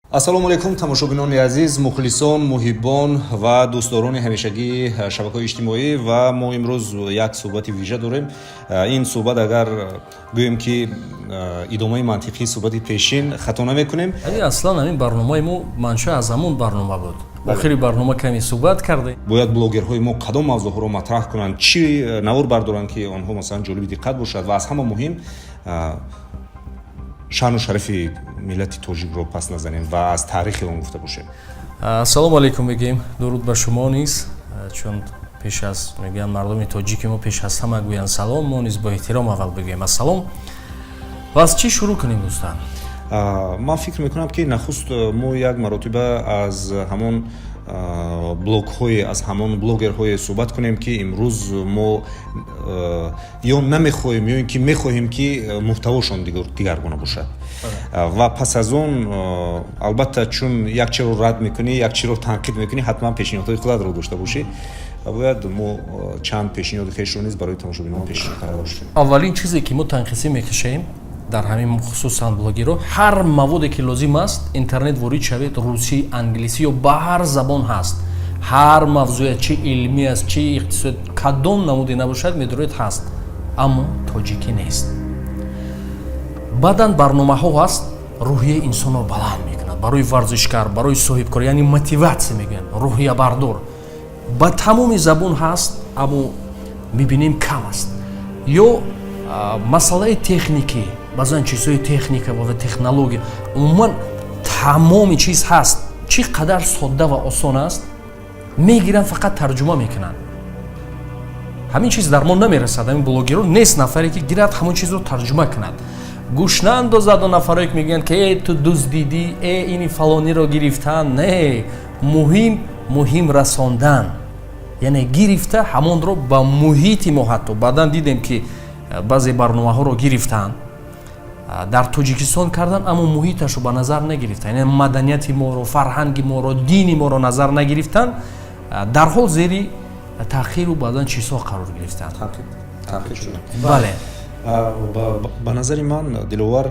Ассалому алайкум, тамошобинони азиз, мухлисон, муҳиббон ва дӯстдорони ҳамешагии шабакаҳои иҷтимоӣ. Ва мо имрӯз як суҳбати вижа дорем. Ин суҳбат, агар гӯем, ки идомаи мантиқии суҳбати пешин, хато намекунем. Аслан ҳамин барномаи мо манша аз ҳамон барнома буд. Охири барнома каме суҳбат кардем. Бояд блогерҳои мо кадом мавзӯъҳоро матраҳ кунанд, чӣ навор бардоранд, ки онҳо, масалан, ҷолиби диққат бошад ва аз ҳама муҳим, шаъну шарафи миллати тоҷикро пас назанем ва аз таърихи он гуфта бошем. Ассалому алайкум мегӯем, дуруд ба шумо низ, чун пеш аз мегӯянд, мардуми тоҷики мо пеш аз ҳама гӯянд салом, мо низ бо эҳтиром аввал бигӯем ассалом. Ва аз чӣ шурӯъ кунем, дӯстан? Ман фикр мекунам, ки нахуст мо як маротиба аз ҳамон блогҳое, аз ҳамон блогерҳое суҳбат кунем, ки имрӯз мо ё намехоҳем, ё ин ки мехоҳем, ки муҳтавошон дигаргуна бошад. Ва пас аз он, албатта, чун як чиро рад мекунӣ, як чиро танқид мекунӣ, ҳатман пешниҳодҳои худатро дошта бошӣ ва бояд мо чанд пешниҳоди хешро низ барои тамошобинон пешниҳод карда бошем. Аввалин чизе, ки мо танқисӣ мекашем дар ҳамин, хусусан блогерро, ҳар маводе, ки лозим аст, интернет ворид шавед, русӣ, англисӣ ё ба ҳар забон ҳаст. Ҳар мавзӯе, чи илмӣ аст, чи иқтисод, кадом намуде набошад, медоред, ҳаст, аммо тоҷикӣ нест. Баъдан барномаҳо ҳаст, рӯҳияи инсонро баланд мекунад, барои варзишкар, барои соҳибкор, яъне мотиватсия мегӯянд, рӯҳиябардор, ба тамоми забон ҳаст, аммо мебинем, кам аст. Ё масъалаи техникӣ, баъзан чизҳои техника ва технология, умуман тамоми чиз ҳаст, чӣ қадар содда ва осон аст, мегиранд, фақат тарҷума мекунанд. Ҳамин чиз дар мо намерасад. Ҳамин блогеро нест нафаре, ки гирад, ҳамон чизро тарҷума кунад, гӯш наандозад он нафарое, ки мегӯянд, ки э, ту дуздидӣ, э, ини фалониро гирифтан. Не, муҳим расондан, яъне гирифта ҳамонро ба муҳити мо. Ҳатто баъдан дидем, ки баъзе барномаҳоро гирифтанд, дар Тоҷикистон кардан, аммо муҳиташро ба назар нагирифтанд, яъне маданияти моро, фарҳанги моро, дини моро назар нагирифтанд, дарҳол зери таъхиру баъдан чизҳо қарор гирифтанд. Бале. Ба назари ман, Диловар,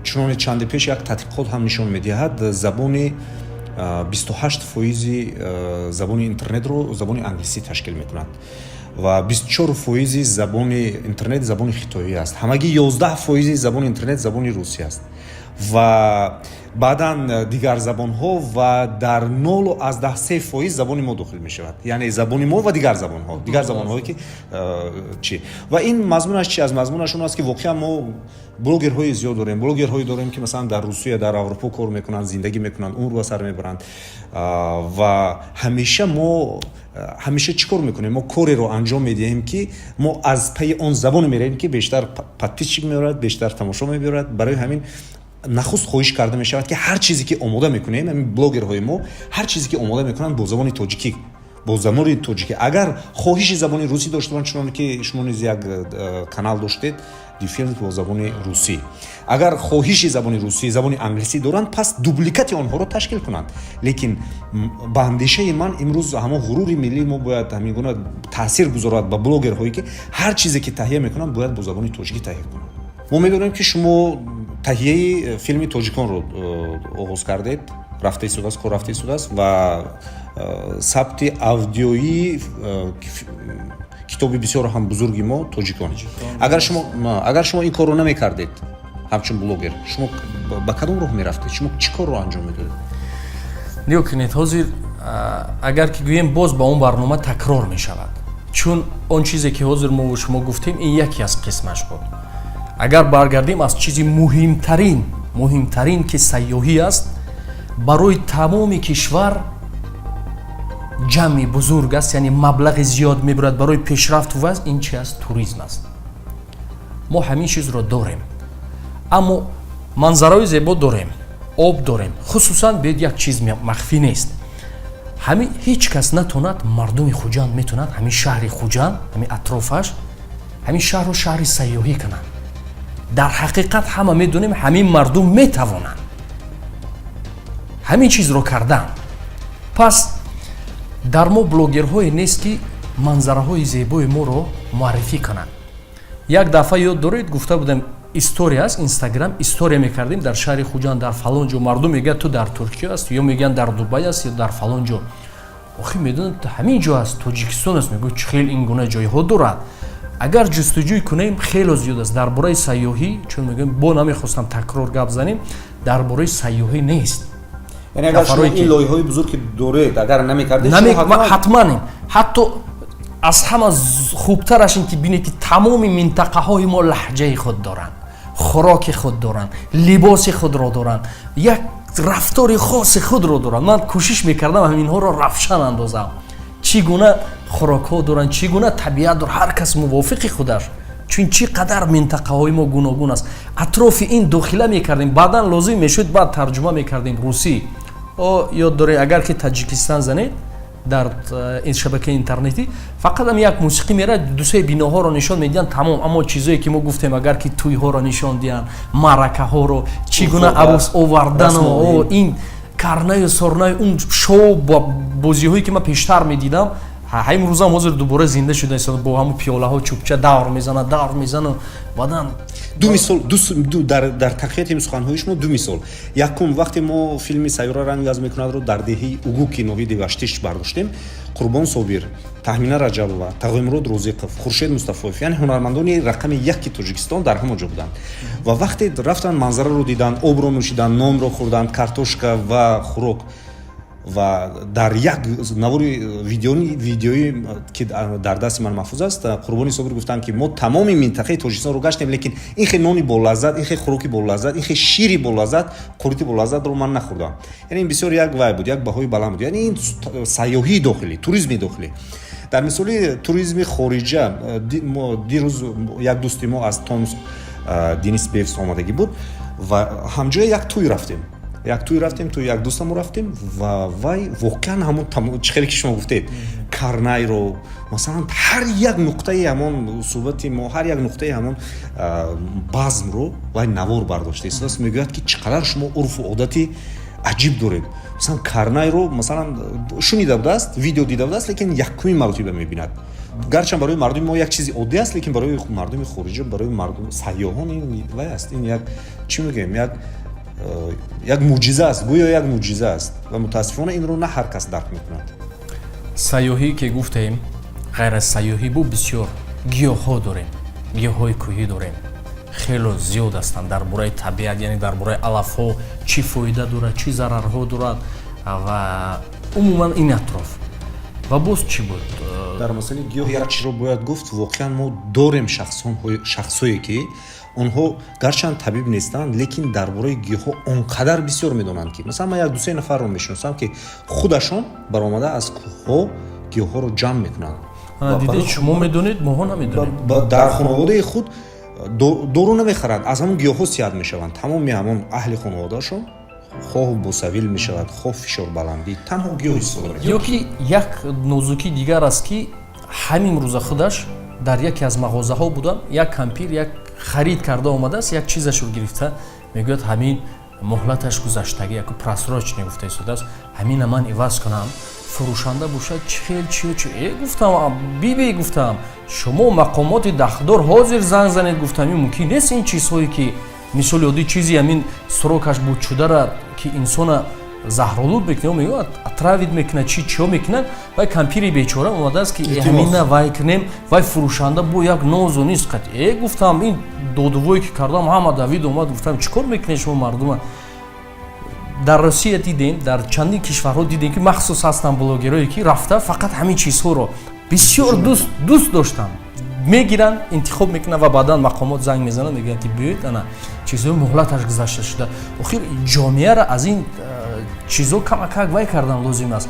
чуноне чанде пеш як тадқиқот ҳам нишон медиҳад, забони 28 фоизи забони интернетро забони англисӣ ташкил мекунад ва 24 фоизи забони интернет забони хитоӣ аст, ҳамагӣ 11 фоизи забони интернет забони русӣ аст ва баъдан дигар забонҳо, ва дар 0,3% забони мо дохил мешавад, яъне забони мо ва дигар забонҳо, дигар забонҳое, ки чӣ. Ва ин мазмунаш чи аз мазмунаш он аст, ки воқеан мо блогерҳои зиёд дорем, блогерҳое дорем, ки, масалан, дар Русия, дар Аврупо кор мекунанд, зиндагӣ мекунанд, умр ба сар мебаранд. Ва ҳамеша мо, ҳамеша чӣ кор мекунем? Мо кореро анҷом медиҳем, ки мо аз пайи он забоне меравем, ки бештар подписчик меорад, бештар тамошо мебиёрад. Барои ҳамин нахуст хоҳиш карда мешавад, ки ҳар чизе, ки омода мекунем, ҳамин блогерҳои мо ҳар чизе, ки омода мекунанд, бо забони тоҷикӣ, бо забони тоҷикӣ. Агар хоҳиши забони русӣ доштабанд, чуноне ки шумо низ як канал доштед, дифилм бо забони русӣ, агар хоҳиши забони русӣ, забони англисӣ доранд, пас дубликати онҳоро ташкил кунанд. Лекин ба андешаи ман, имрӯз ҳамон ғурури миллии мо бояд ҳамин гуна таъсир гузорад ба блогерҳое, ки ҳар чизе, ки таҳия мекунанд, бояд бо забони тоҷикӣ таҳия кунанд. Мо медонем, ки шумо таҳияи филми тоҷиконро оғоз кардед, рафта истодааст, кор рафта истодааст ва сабти аудиоии китоби бисёр ҳам бузурги мо, «Тоҷикон». Агар шумо ин корро намекардед, ҳамчун блогер шумо ба кадом роҳ мерафтед? Шумо чӣ корро анҷом медодед? Нигоҳ кунед, ҳозир агар ки гӯем, боз ба он барнома такрор мешавад, чун он чизе, ки ҳозир мо шумо гуфтем, ин яке аз қисмаш буд. Агар баргардем аз чизи муҳимтарин, муҳимтарин, ки сайёҳӣ аст, барои тамоми кишвар ҷамъи бузург аст, яъне маблағи зиёд мебурад барои пешрафту вазъ, ин чи аст? Туризм аст. Мо ҳамин чизро дорем, аммо манзараҳои зебо дорем, об дорем. Хусусан бед, як чиз махфӣ нест, ҳамин ҳеҷ кас натонад, мардуми Хуҷанд метонад ҳамин шаҳри Хуҷанд, ҳамин атрофаш, ҳамин шаҳрро шаҳри сайёҳӣ кунанд. Дар ҳақиқат ҳама медонем, ҳамин мардум метавонанд ҳамин чизро кардан. Пас дар мо блогерҳое нест, ки манзараҳои зебои моро муаррифӣ кунанд. Як дафъа, ёд доред, гуфта будем. История аст, Инстаграм история мекардем дар шаҳри Хуҷанд, дар фалон ҷо. Мардум мегӯяд, ту дар Туркия аст, ё мегӯянд, дар Дубай аст, ё дар фалон ҷо. Охи медонад, ҳамин ҷо аст, Тоҷикистон аст. Мегӯяд, чӣ хел ин гуна ҷойҳо дорад? Агар ҷустуҷӯй кунем, хело зиёд аст. Дар бораи сайёҳӣ чун мегӯем, бо намехостам такрор гап занем, дар бораи сайёҳӣ нест. Яъне агар шумо ин лоиҳаҳои бузург ки доред, агар намекардед? Ҳатман. Ҳатто аз ҳама хубтараш ин ки бинед, ки тамоми минтақаҳои мо лаҳҷаи худ доранд, хӯроки худ доранд, либоси худро доранд, як рафтори хоси худро доранд. Ман кӯшиш мекардам ҳаминҳоро равшан андозам, чӣ гуна хӯрокҳо доранд, чӣ гуна табиат дор, ҳар кас мувофиқи худаш, чун чӣ қадар минтақаҳои мо гуногун аст. Атрофи ин дохила мекардем, баъдан лозим мешуд, баъд тарҷума мекардем русӣ. О, ёд доред, агар ки Таҷикистан занед дар ин шабакаи интернетӣ, фақат ам як мусиқӣ мерад, дусе биноҳоро нишон медиҳанд, тамом. Аммо чизое ки мо гуфтем, агар ки тӯйҳоро нишон диҳанд, маъракаҳоро, чӣ гуна арӯс овардану ин карнаю сорнаю, он шоу бозиҳое ки ман пештар медидам, ҳамин рӯзам ҳозир дубора зинда шуда, бо ҳамун пиёлаҳо чӯбча давр мезанад, давр мезану баъдан. Ду мисол дар тақвияти суханҳои шумо, ду мисол. Якум, вақте мо филми «Сайёра ранг иваз мекунадро» дар деҳаи Угуки ноҳияи Деваштич бардоштем, Қурбон Собир, Таҳмина Раҷабова, Тағоимурод Розиқов, Хуршед Мустафоев, яъне ҳунармандони рақами яки Тоҷикистон дар ҳамон ҷо буданд. Ва вақте рафтанд, манзараро диданд, обро нӯшиданд, нонро хӯрданд, картошка ва хӯрок, ва дар як навори видеоӣ, ки дар дасти ман маҳфуз аст, Қурбони Собир гуфтанд, ки мо тамоми минтақаи Тоҷикистонро гаштем, лекин ин хел нони болаззат, ин хел хӯроки болаззат, ин хел шири болаззат, қурити болаззатро ман нахӯрдам. Яъне ин бисёр як вай буд, як баҳои баланд буд. Яъне ин сайёҳии дохилӣ, туризми дохилӣ. Дар мисоли туризми хориҷа, дирӯз як дӯсти мо аз Томск, Денис Бевс, омадагӣ буд ва ҳамҷоя як тӯй рафтем, тӯи як дӯстамо рафтем. Ва вай воқеан ҳамон чӣ хеле ки шумо гуфтед, карнайро масалан, ҳар як нуқтаи ҳамон суҳбати мо, ҳар як нуқтаи ҳамон базмро вай навор бардошта истодааст. Мегӯяд, ки чӣ қадар шумо урфу одати аҷиб доред. Масалан, карнайро, масалан, шунида будааст, видео дида будааст, лекин якумин маротиба мебинад. Гарчанд барои мардуми мо як чизи оддӣ аст, лекин барои мардуми хориҷа, барои мардум, сайёҳон ин вай аст, ин як, чӣ мегӯем, як мӯъҷиза аст, гӯё як мӯъҷиза аст. Ва мутаассифона инро на ҳар кас дарк мекунад. Сайёҳӣ ки гуфтем, ғайр аз сайёҳӣ бу бисёр гиёҳҳо дорем, гиёҳҳои кӯҳӣ дорем, хело зиёд ҳастанд. Дар бораи табиат, яъне дар бораи алафҳо, чӣ фоида дорад, чӣ зарарҳо дорад ва умуман ин атроф. Ва боз чӣ буд? Дар масъалаи гиёҳ як чизро бояд гуфт. Воқеан мо дорем шахсҳое, ки онҳо гарчанд табиб нестанд, лекин дар бораи гиёҳҳо он қадар бисёр медонанд, ки масалан ман як дусе нафарро мешиносам, ки худашон баромада аз кӯҳҳо гиёҳҳоро ҷамъ мекунанд. Дидед, шумо медонед, моҳо намедонем. Дар хонаводаи худ дору намехаранд, аз ҳамон гиёҳҳо сиҳат мешаванд тамоми ҳамон аҳли хонаводаашон, хоҳ босавил мешавад, хоҳ фишорбаландӣ, танҳо гиёҳ истифода мекунанд. Ё ки як нозукӣ дигар аст, ки ҳамин рӯза худаш дар яке аз мағозаҳо будам. Як кампир як харид карда омадааст, як чизашро гирифта, мегӯяд, ҳамин муҳлаташ гузаштагӣ, яку просроченный гуфта истодааст, ҳамина ман иваз кунам. Фурӯшанда бошад, чӣ хел, чиё чи э, гуфтам, биби, гуфтам, шумо мақомоти дахлдор ҳозир занг занед. Гуфтам, ин мумкин нест, ин чизҳое ки мисоли оддӣ, чизи ҳамин срокаш будшудара, ки инсона заҳролуд мекунад, мегӯяд, отравить мекунад, чи чиё мекунад. Вай кампири бечора омадааст, ки ҳамина вай кунем. Вай фурӯшанда бо як нозу низ қат э, гуфтам, ин додувое ки кардам, ҳама давид омад. Гуфтам, чӣ кор мекунед шумо мардума? Дар Россия дидем, дар чандин кишварҳо дидем, ки махсус ҳастанд блогерое, ки рафта фақат ҳамин чизҳоро бисёр дӯст доштанд, мегиранд, интихоб мекунанд ва баъдан мақомот занг мезананд, мегӯянд, ки биёед, ана чизҳои муҳлаташ гузашта шуда. Охир ҷомеаро аз ин чизҳо камакак вай кардан лозим аст.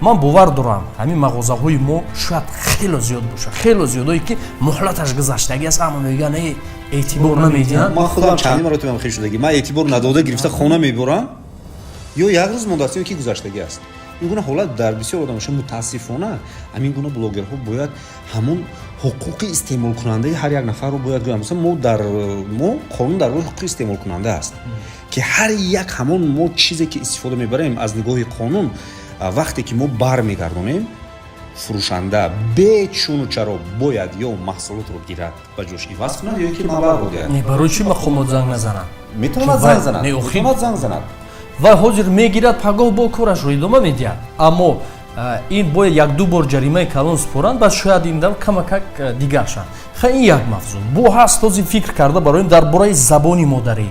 Ман бовар дорам, ҳамин мағозаҳои мо шояд хело зиёд бошад, хело зиёдое, ки муҳлаташ гузаштагӣ аст, аммо мегӯянд, э, эътибор намедиҳанд. Ман худам чандин маротиба хел шудагӣ, ман эътибор надода гирифта хона мебурам, ё як рӯз мондааст, ё ки гузаштагӣ аст. Ин гуна ҳолат дар бисёр одам мешавад. Мутаассифона, ҳамин гуна блогерҳо бояд ҳамон ҳуқуқи истеъмолкунандаи ҳар як нафарро бояд гӯянд. Масалан, мо дар мо қонун дар бораи ҳуқуқи истеъмолкунанда аст, ки ҳар як ҳамон мо чизе ки истифода мебарем, аз нигоҳи қонун, вақте ки мо бармегардонем. Фурӯшанда бечуну чаро бояд ё маҳсулотро гирад, ба ҷош иваз кунад ё ки маблағро диҳад. Не, барои чӣ мақомот занг назанад? Метавонад занг занад, метавонад занг занад. Ва ҳозир мегирад, пагоҳ бо корашро идома медиҳад. Аммо ин бояд як-ду бор ҷаримаи калон супоранд, баъд шояд ин дам камакак дигар шаванд. Ха, ин як мавзӯъ бо ҳаст. Ҳозир фикр карда бароем дар бораи забони модарӣ,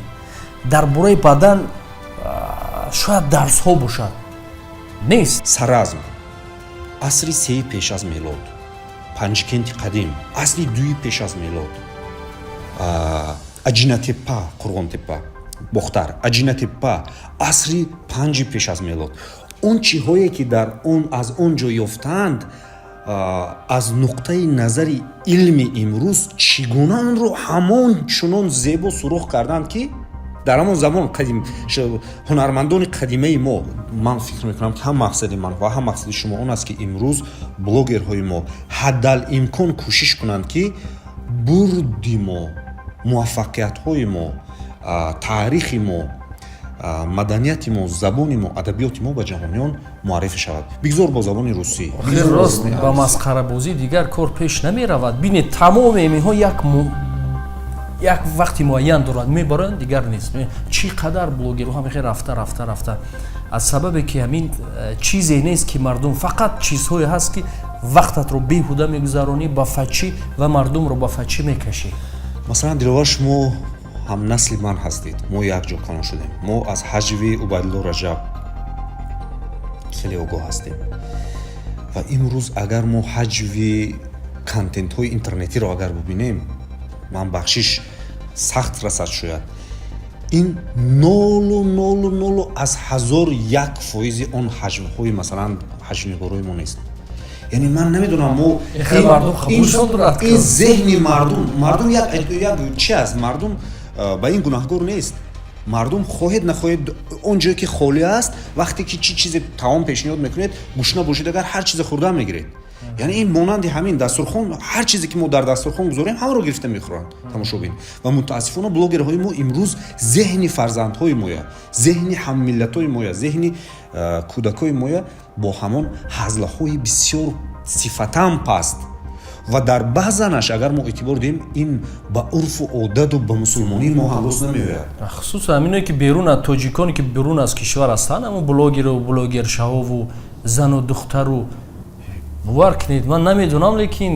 дар бораи баъдан шояд дарсҳо бошад, нест. Саразм, асри сеи пеш аз мелод, Панҷкенти қадим, асри дуи пеш аз мелод, Аҷинатеппа, Қурғонтеппа, Бохтар, Аҷинатеппа, асри панҷи пеш аз мелод, он чиҳое ки дар он аз он ҷо ёфтаанд, аз нуқтаи назари илми имрӯз чӣ гуна онро ҳамон чунон зебо сурох карданд, ки дар ҳамон замон қадим ҳунармандони қадимаи мо. Ман фикр мекунам, ки ҳам мақсади ман ва ҳам мақсади шумо он аст, ки имрӯз блогерҳои мо ҳаддал имкон кӯшиш кунанд, ки бурди мо, муваффақиятҳои мо, таърихи мо, маданияти мо, забони мо, адабиёти мо ба ҷаҳониён муаррифӣ шавад, бигзор бо забони русӣ. Рост, ба масхарабозӣ дигар кор пеш намеравад. Бинед, тамоми инҳо як вақти муайян дорад, мебаранд, дигар нест. Чӣ қадар блогерҳо ҳамихе рафта, рафта, рафта, аз сабабе ки ҳамин чизе нест, ки мардум фақат чизҳое ҳаст, ки вақтатро беҳуда мегузаронӣ ба фачӣ ва мардумро ба фачӣ мекашӣ. Масалан, Диловар, шумо ҳамнасли ман ҳастед, мо якҷо калон шудем, мо аз ҳаҷви Убайдулло Раҷаб хеле огоҳ ҳастем. Ва имрӯз агар мо ҳаҷви контентҳои интернетиро агар бубинем, ман бахшиш сахт расад шояд, ин 0,00 1% он ҳаҷвҳои, масалан, ҳаҷвнигорои мо нест. Яъне ман намедонам, мо ин зеҳни мардум як чи аст. Мардум ба ин гунаҳгор нест. Мардум, хоҳед нахоҳед, он ҷое ки холӣ аст, вақте ки чӣ чизе таом пешниҳод мекунед, гушна бошед агар, ҳар чизе хӯрдан мегиред. Яъне ин монанди ҳамин дастурхон, ҳар чизе ки мо дар дастурхон гузорем, ҳамаро гирифта мехӯранд тамошобин. Ва мутаассифона блогерҳои мо имрӯз зеҳни фарзандҳои моя, зеҳни ҳаммиллатҳои моя, зеҳни кӯдакҳои моя бо ҳамон ҳазлаҳои бисёр сифатан паст ва дар баъзанаш, агар мо эътибор диҳем, ин ба урфу одаду ба мусулмонии мо ҳам рост намеояд. Хусусан ҳаминое ки берун аз тоҷиконе, ки берун аз кишвар ҳастанд, ҳамон блогеру блогершаҳову зану духтару, бовар кунед, ман намедонам, лекин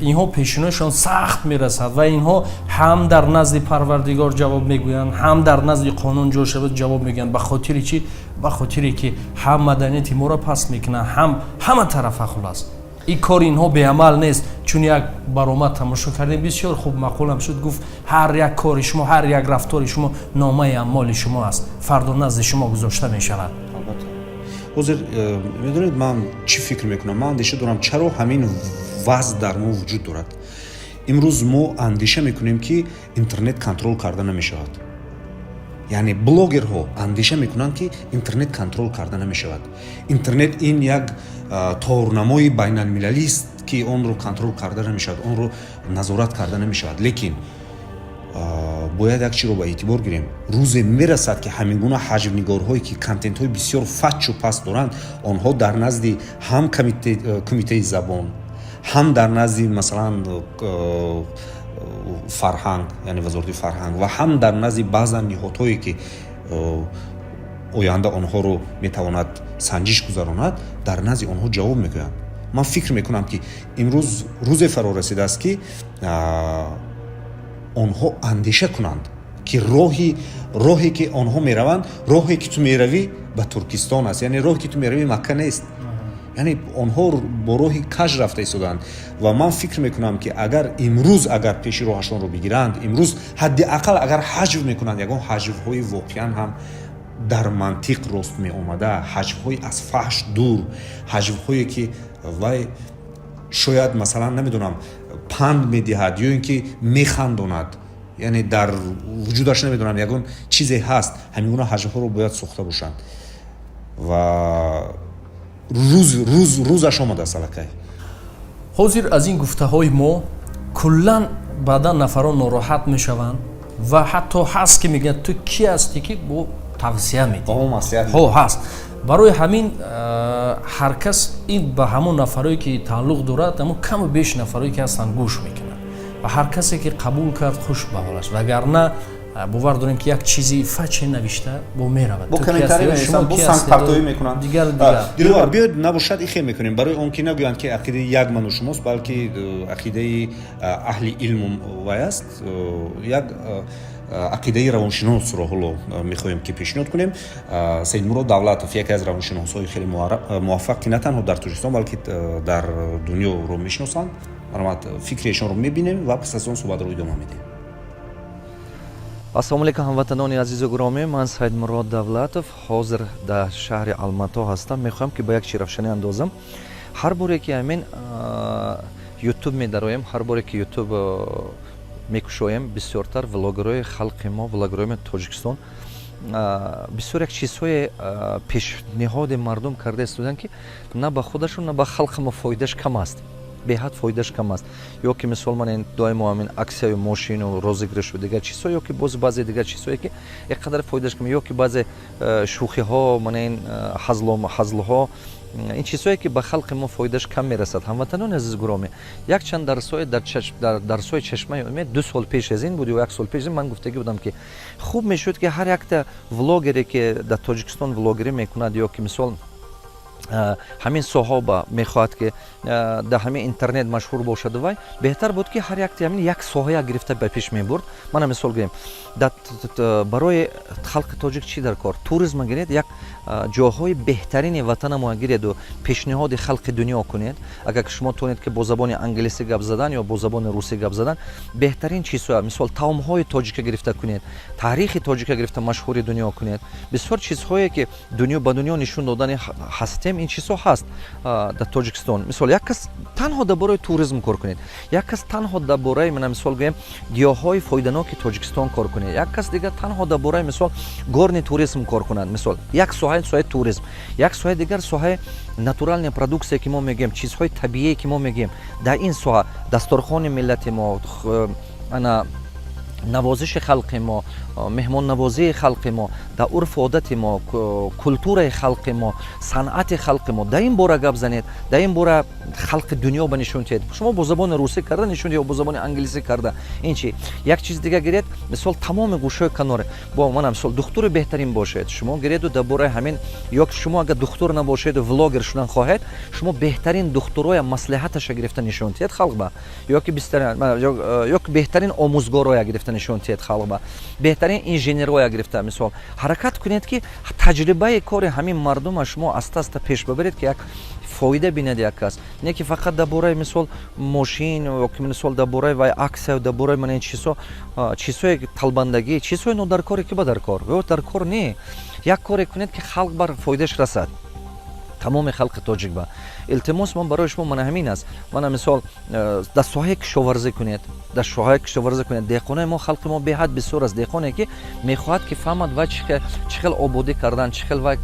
инҳо пешиношон сахт мерасад ва инҳо ҳам дар назди Парвардигор ҷавоб мегӯянд, ҳам дар назди қонун ҷо шавад ҷавоб мегӯянд. Ба хотири чӣ? Ба хотире ки ҳам маданияти моро паст мекунанд, ҳам ҳама тарафа. Хулас, ин кори инҳо беамал нест. Чун як баромад тамошо кардем, бисёр хуб маъқулам шуд, гуфт: «Ҳар як кори шумо, ҳар як рафтори шумо номаи аъмоли шумо аст, фардо назди шумо гузошта мешавад». Ҳозир медонед, ман чӣ фикр мекунам? Ман андеша дорам, чаро ҳамин вазъ дар мо вуҷуд дорад. Имрӯз мо андеша мекунем, ки интернет контрол карда намешавад. Яъне блогерҳо андеша мекунанд, ки интернет контрол карда намешавад, интернет ин як торнамои байналмилалист, ки онро контрол карда намешавад, онро назорат карда намешавад. Лекин бояд як чиро ба эътибор гирем: рӯзе мерасад, ки ҳамин гуна ҳаҷвнигорҳое, ки контентҳои бисёр фачу паст доранд, онҳо дар назди ҳам кумитаи забон, ҳам дар назди, масалан, фарҳанг, яъне Вазорати фарҳанг, ва ҳам дар назди баъзан ниҳодҳое, ки оянда онҳоро метавонад санҷиш гузаронад, дар назди онҳо ҷавоб мегӯянд. Ман фикр мекунам, ки имрӯз рӯзе фаро расидааст, ки онҳо андеша кунанд, ки роҳе ки онҳо мераванд, роҳе ки ту меравӣ ба Туркистон аст, яъне роҳе ки ту меравӣ Макка нест. Яъне онҳо бо роҳи каж рафта истодаанд. Ва ман фикр мекунам, ки агар имрӯз, агар пеши роҳашонро бигиранд, имрӯз ҳадди ақал агар ҳаҷв мекунанд, ягон ҳаҷвҳои воқеан ҳам дар мантиқ рост меомада, ҳаҷвҳои аз фаҳш дур, ҳаҷвҳое ки вай шояд, масалан, намедонам, панд медиҳад ё ин ки механдонад, яъне дар вуҷудаш, намедонам, ягон чизе ҳаст, ҳамин гуна ҳаҷвҳоро бояд сохта бошанд. Ва рӯз рӯз рӯзаш омадааст аллакай. Ҳозир аз ин гуфтаҳои мо куллан баъдан нафарон нороҳат мешаванд ва ҳатто ҳаст, ки мегӯянд: «Ту кӣ ҳастӣ, ки бо тавсия медиҳӣ?» Ҳо, ҳаст. Барои ҳамин Ҳар кас ин ба ҳамон нафарое, ки тааллуқ дорад, ҳамон каму беш нафарое, ки ҳастанд, гӯш мекунанд ва ҳар касе ки қабул кард, хуш ба ҳолаш, вагарна бовар дорем, ки як чизи фаче навишта бо меравад. Бо комментарий менависанд, бо сангпартоӣ мекунанд. Дигар дигар. Диловар, биёед, набошад, ихе мекунем, барои он ки нагӯянд, ки ақидаи як ману шумост, балки ақидаи аҳли илму вай аст. Як ақидаи равоншиносро ҳоло мехоҳем, ки пешниҳод кунем. Саидмурод Давлатов, яке аз равоншиносҳои хеле муваффақ, ки на танҳо дар Тоҷикистон, балки дар дунёро мешиносанд. Марҳамат, фикри эшонро мебинем ва пас аз он суҳбатро идома медиҳем. Ассалому алайкум, ҳамватанони азизу гиромӣ! Ман Саидмурод Давлатов, ҳозир дар шаҳри Алмато ҳастам. Мехоҳам, ки ба як чи равшанӣ андозам. Ҳар боре ки ҳамин Ютуб медароем, ҳар боре ки Ютуб мекушоем, бисёртар влогерҳои халқи мо, влогерҳои Тоҷикистон бисёр як чизҳое пешниҳоди мардум карда истоданд, ки на ба худашон, на ба халқи мо фоидаш кам аст, беҳад фоидаш кам аст. Ё ки мисол ман доимо ҳамин аксияю мошину розыгрышу дигар чизҳо, ё ки боз баъзе дигар чизҳое, ки як қадар фоидаш кам, ё ки баъзе шӯхиҳо, мана ин ҳазлҳо, ин чизҳое, ки ба халқи мо фоидаш кам мерасад. Ҳамватанони азиз гиромӣ, якчанд дарсҳои дар дарсҳои Чашмаи Умед 2 сол пеш аз ин буд ё як сол пеш аз ин ман гуфтагӣ будам, ки хуб мешуд, ки ҳар якта влогере, ки дар Тоҷикистон влогерӣ мекунад ё ки мисол ҳамин соҳоба мехоҳад, ки дар ҳамин интернет машҳур бошаду вай беҳтар буд, ки ҳар якти ҳамин як соҳая гирифта ба пеш мебурд. Мана мисол гирем, барои халқи тоҷик чӣ дар кор? Туризма гиред, як ҷоҳои беҳтарини ватанамо гиреду пешниҳоди халқи дунё кунед. Агар ки шумо тонед, ки бо забони англисӣ гап задан ё бо забони русӣ гап задан, беҳтарин чизҳоя, мисол таомҳои тоҷика гирифта кунед, таърихи тоҷика гирифта машҳури дунё кунед. Бисёр чизҳое, ки дунё ба дунё нишон додани ҳастем, ин чизҳо ҳаст дар Тоҷикистон. Мисол, як кас танҳо дар бораи туризм кор кунед, як кас танҳо дар бораи, мана мисол гӯем, гиёҳҳои фоиданоки Тоҷикистон кор кунед, як кас дигар танҳо дар бораи, мисол, горный туризм кор кунад. Мисол, як соҳаи соҳаи туризм, як соҳаи дигар соҳаи натуральная продукция, ки мо мегӯем, чизҳои табиие, ки мо мегӯем, дар ин соҳа дасторхони миллати мо, ана навозиши халқи мо, меҳмоннавозии халқи мо, дар урфу одати мо, культураи халқи мо, санъати халқи мо, дар ин бора гап занед, дар ин бора халқи дунё ба нишон диҳед. Шумо бо забони русӣ карда нишон диҳед ё бо забони англисӣ карда, ин чи? Як чиз дига гиред, мисол, тамоми гӯшаи каноре бо мана мисол духтури беҳтарин бошед, шумо гиреду дар бораи ҳамин, ё ки шумо агар духтур набошеду влогер шудан хоҳед, шумо беҳтарин духтуроя маслиҳаташа гирифта нишон диҳед халқ ба, ё ки беҳтарин омӯзгороя гирифта нишон диҳед халқ ба, беҳтарин инженерҳоя гирифта. Мисол, ҳаракат кунед, ки таҷрибаи кори ҳамин мардума шумо аста аста пеш бабаред, ки як фоида бинад як кас, не ки фақат дар бораи, мисол, мошин ё ки мисол дар бораи вай аксия, дар бораи мана ин чизҳо, чизҳои талбандагӣ, чизҳои нодаркоре, ки ба даркор ё даркор не. Як коре кунед, ки халқ бар фоидааш расад, тамоми халқи тоҷик ба. Илтимос ман барои шумо мана ҳамин аст. Мана мисол, дар соҳаи кишоварзӣ кунед, дар соҳаи кишоварзӣ кунед. Деҳқонои мо, халқи мо беҳад бисёр аст, деҳқоне, ки мехоҳад, ки фаҳмад вай чӣ хел ободӣ кардан, чӣ хел вай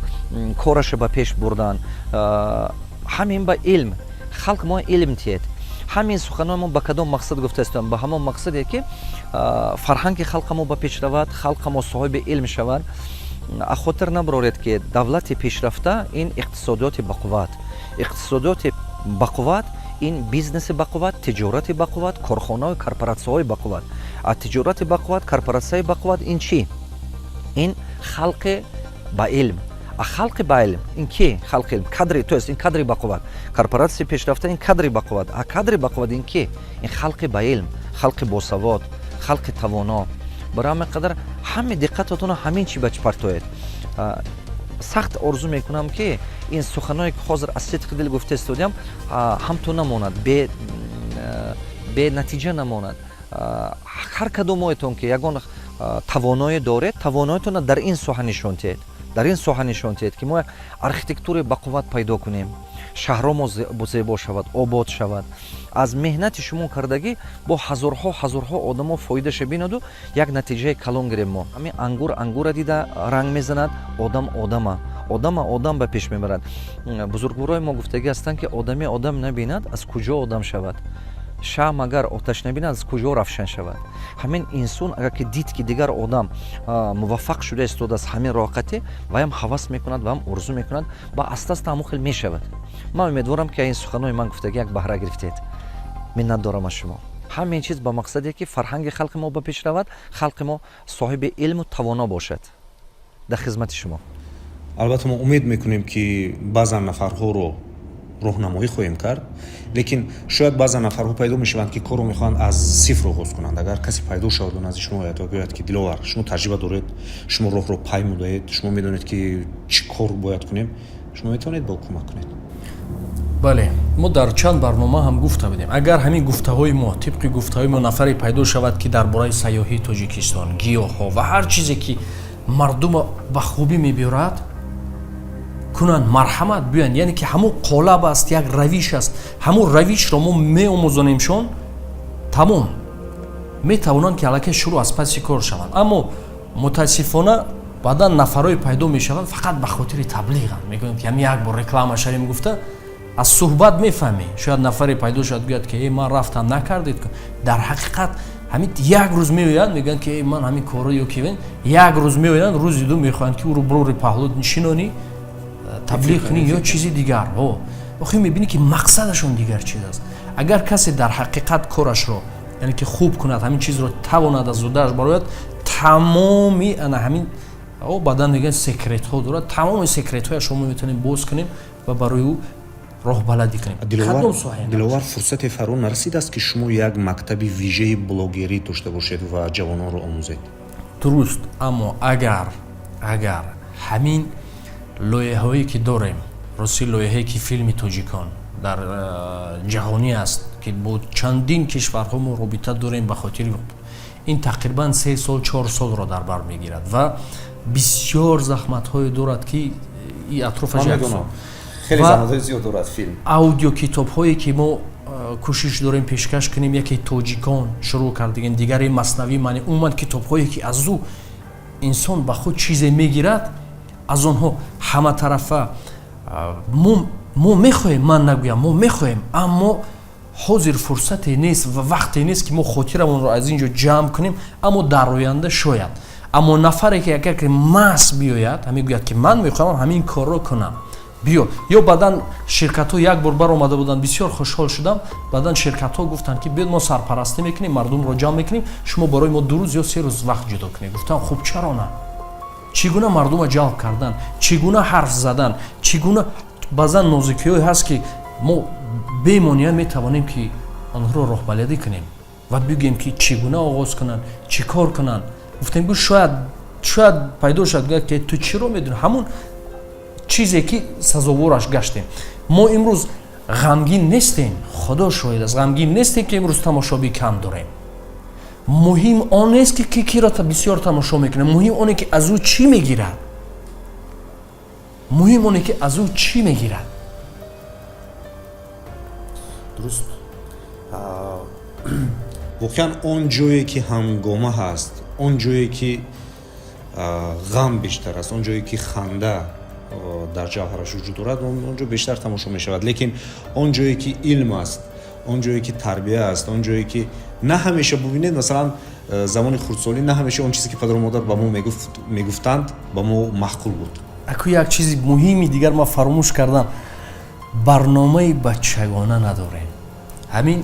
кораша ба пеш бурдан. Ҳамин ба илм халқ мо илм тиҳед. Ҳамин суханои мо ба кадом мақсад гуфта истодам? Ба ҳамон мақсаде, ки фарҳанги халқа мо ба пеш равад, халқа мо соҳиби илм шавад. Хотир набароред, ки давлати пешрафта ин иқтисодиёти бақувват, иқтисодиёти бақувват ин бизнеси бақувват, тиҷорати бақувват, корхонаҳои корпоратсияҳои бақувват. А тиҷорати бақувват, корпоратсияи бақувват ин чӣ? Ин халқи ба илм. А халқи ба илм ин ки? Халқи илм, кадри, то есть ин кадри бақувват. Корпоратсияи пешрафта ин кадри бақувват. А кадри бақувват ин ки? Ин халқи ба илм, халқи босавод, халқи тавоно. Барои ҳамин қадар ҳаме диққататонро ҳамин чи ба партоед. Сахт орзу мекунам, ки ин суханое, ки ҳозир аз сидқи дил гуфта истодиам, ҳамту намонад, бенатиҷа намонад. Ҳар кадомоятон, ки ягон тавоное доред, тавоноятонро дар ин соҳа нишон диҳед, дар ин соҳа нишон диҳед, ки мо як архитектураи бақувват пайдо кунем, шаҳрҳо мо зебо шавад, обод шавад. Аз меҳнати шумо кардагӣ бо ҳазорҳо ҳазорҳо одамо фоидаша бинаду як натиҷаи калон гирем. Мо ҳамин ангур ангура дида ранг мезанад, одам одама, одама одам ба пеш мебарад. Бузургворои мо гуфтагӣ ҳастанд, ки одаме одам набинад, аз куҷо одам шавад? Шам агар оташ набинад, аз куҷо равшан шавад? Ҳамин инсон агар ки дид, ки дигар одам муваффақ шуда истодааст, ҳамин роҳқате ваям ҳавас мекунад, ваам орзу мекунад, ба аста аста ҳамон хел мешавад. Ман умедворам, ки ин суханои ман гуфтагӣ як баҳра гирифтед. Миннатдорам аз шумо. Ҳамин чиз ба мақсаде, ки фарҳанги халқи мо ба пеш равад, халқи мо соҳиби илму тавоно бошад. Дар хизмати шумо. Албатта, мо умед мекунем, ки баъзан нафарҳоро роҳнамоӣ хоҳем кард, лекин шояд баъзан нафарҳо пайдо мешаванд, ки корро мехоҳанд аз сифр оғоз кунанд. Агар касе пайдо шавад ва назди шумо ояд ва гӯяд, ки Диловар, шумо таҷриба доред, шумо роҳро паймудаед, шумо медонед, ки чӣ кор бояд кунем, шумо метавонед ба ӯ кӯмак кунед? Бале, мо дар чанд барнома ҳам гуфта будем, агар ҳамин гуфтаҳои мо, тибқи гуфтаҳои мо нафаре пайдо шавад, ки дар бораи сайёҳии Тоҷикистон, гиёҳҳо ва ҳар чизе, ки мардума ба хубӣ мебиёрад, кунанд, марҳамат, биёянд. Яъне ки ҳамун қолаб аст, як равиш аст, ҳамун равишро мо меомӯзонемшон, тамом, метавонанд, ки аллакай шурӯъ аз паси кор шаванд. Аммо мутаассифона, баъдан нафарое пайдо мешаванд, фақат ба хотири таблиғанд, мегӯянд, ки ҳам як бор реклама шавем гуфта. Аз суҳбат мефаҳмӣ, шояд нафаре пайдо шавад, гӯяд, ки э, ман рафтам, накардед. Дар ҳақиқат ҳамин як рӯз меоянд, мегӯянд, ки ман ҳамин корро ё ки як рӯз меоянд, рӯзи ду мехоҳанд, ки ӯро брори паҳлӯ нишинонӣ, таблиғ кунӣ ё чизи дигар. Охир мебинӣ, ки мақсадашон дигар чиз аст. Агар касе дар ҳақиқат корашро, яъне ки хуб кунад, ҳамин чизро тавонад аз уҳдааш барояд, тамоми ана ҳамин баъдан мегӯянд, секретҳо дорад, тамоми секретҳояшро мо метавонем боз кунем ва барои ӯ роҳбаладӣ кунем. Диловар, фурсате фаро нарасидааст, ки шумо як мактаби вижаи блогерӣ дошта бошед ва ҷавононро омӯзед? Дуруст, аммо агар ҳамин лоиҳаҳое, ки дорем, рости, лоиҳае, ки филми тоҷикон дар ҷаҳонӣ аст, ки бо чандин кишварҳо мо робита дорем, ба хотири ин тақрибан 3 сол, 4 солро дар бар мегирад ва бисёр заҳматҳое дорад, ки и атрофаш як сол. Хеле заҳматҳои зиёд дорад филм. Аудиокитобҳое, ки мо кӯшиш дорем пешкаш кунем, яке тоҷикон шурӯъ кардагем, дигаре маснавӣ маъни, умуман китобҳое, ки аз ӯ инсон ба худ чизе мегирад, аз онҳо ҳаматарафа мо мехоҳем, ман нагӯям, мо мехоҳем, аммо ҳозир фурсате нест ва вақте нест, ки мо хотирамонро аз ин ҷо ҷамъ кунем. Аммо дар оянда шояд. Аммо нафаре, ки агар ки маҳз биёяд, ҳамин гӯяд, ки ман мехоҳам ҳамин корро кунам, биё. Ё баъдан ширкатҳо як бор баромада буданд, бисёр хушҳол шудам. Баъдан ширкатҳо гуфтанд, ки биёд, мо сарпарастӣ мекунем, мардумро ҷамъ мекунем, шумо барои мо 2 рӯз ё 3 рӯз вақт ҷудо кунед. Гуфтам, хуб, чаро на? Чӣ гуна мардумро ҷалб кардан, чӣ гуна ҳарф задан, чӣ гуна баъзан нозикиҳое ҳаст, ки мо бемонеа метавонем, ки онҳоро роҳбаладӣ кунем ва бигӯем, ки чӣ гуна оғоз кунанд, чӣ кор кунанд. Гуфтем, гӯ шояд пайдо шавад, гӯяд, ки ту чиро медонӣ? Ҳамун чизе, ки сазовораш гаштем. Мо имрӯз ғамгин нестем, Худо шоҳид аст, ғамгин нестем, ки имрӯз тамошобӣ кам дорем. Муҳим он нест, ки ки киро бисёр тамошо мекунад, муҳим оне, ки аз ӯ чӣ мегирад, муҳим оне, ки аз ӯ чӣ мегирад. Дуруст, воқеан он ҷое, ки ҳангома ҳаст, он ҷое, ки ғам бештар аст, он ҷое, ки ханда дар ҷавҳараш вуҷуд дорад, он ҷо бештар тамошо мешавад. Лекин он ҷое, ки илм аст, он ҷое, ки тарбия аст, он ҷое, ки на ҳамеша, бубинед, масалан, замони хурдсолӣ на ҳамеша он чизе, ки падару модар ба мо мегуфтанд, ба мо маъқул буд. Аку як чизи муҳими дигар ман фаромӯш кардам: барномаи бачагона надорем. Ҳамин,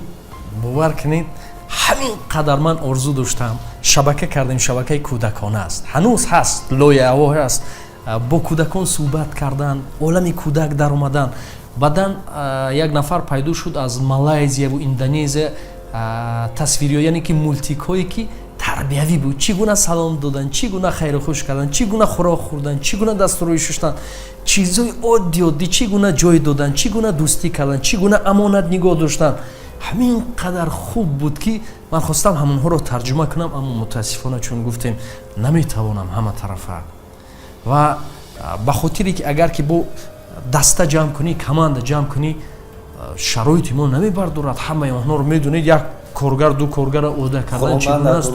бовар кунед, ҳамин қадар ман орзу доштам. Шабака кардем, шабакаи кӯдакона аст, ҳанӯз ҳаст, лоиҳаҳо ҳаст, бо кӯдакон суҳбат кардан, олами кӯдак даромадан. Баъдан як нафар пайдо шуд аз Малайзияву Индонезия, тасвириё, яъне ки мультикҳое, ки тарбиявӣ буд: чӣ гуна салом додан, чӣ гуна хайру хуш кардан, чӣ гуна хӯрок хӯрдан, чӣ гуна дастурӯи шуштан, чизҳои оддӣ оддӣ, чӣ гуна ҷой додан, чӣ гуна дӯстӣ кардан, чӣ гуна амонат нигоҳ доштан. Ҳамин қадар хуб буд, ки ман хостам ҳамонҳоро тарҷума кунам, аммо мутаассифона, чун гуфтем, наметавонам ҳама тарафа ва ба хотире, ки агар ки бо даста ҷамъ кунӣ, команда ҷамъ кунӣ, шароити мо намебардорад ҳамаи онҳоро. Медонед, як коргар, ду коргарро ӯҳда кардан чӣ гуна аст,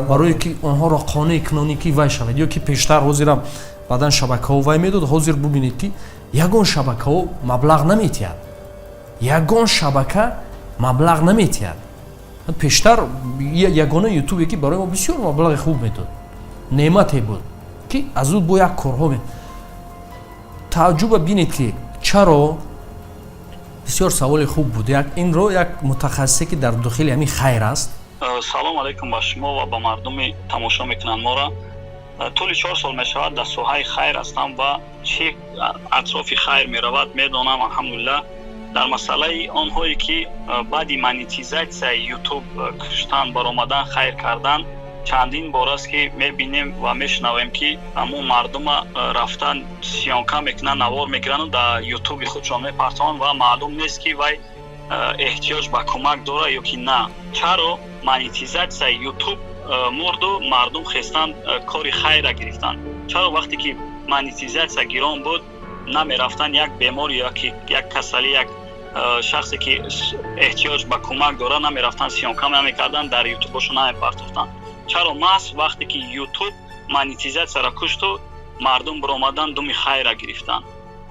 барое ки онҳоро қонеъ кунонӣ, ки вай шавад ё ки пештар, ҳозирам баъдан шабакаҳо вай медод. Ҳозир бубинед, ки ягон шабакаҳо маблағ наметиҳад, ягон шабака. Маблағ наметиҳад. Пештар ягона Ютубе, ки барои мо бисёр маблағи хуб медод, неъмате буд, ки аз ӯ бо як корҳо. Тааҷҷуба бинед, ки чаро. Бисёр саволи хуб буд. Як инро як мутахассисе, ки дар дохили ҳамин хайр аст. Салом алайкум ба шумо ва ба мардуми тамошо мекунанд моро. Тӯли 4 сол мешавад, дар соҳаи хайр ҳастам ва чӣ атрофи хайр меравад, медонам, алҳамдулиллаҳ. Дар масъалаи онҳое, ки баъди монетизатсияи Ютуб куштан, баромадан, хайр кардан, чандин бор аст, ки мебинем ва мешунавем, ки ҳамун мардума рафтан, съёмка мекунанд, навор мегиранду дар Ютуби худшон мепартованд ва маълум нест, ки вай эҳтиёҷ ба кӯмак дорад ё ки на. Чаро монетизатсияи Ютуб мурду мардум хестан, кори хайра гирифтанд? Чаро вақте ки монетизатсия гирон буд, намерафтанд, як бемор ёки як касалӣ, як шахсе, ки эҳтиёҷ ба кӯмак дорад, намерафтанд, съёмка намекарданд, дар Ютубошо намепартофтанд? Чаро маҳз вақте ки Ютуб монетизатсияро кушту мардум биромадан, думи хайра гирифтанд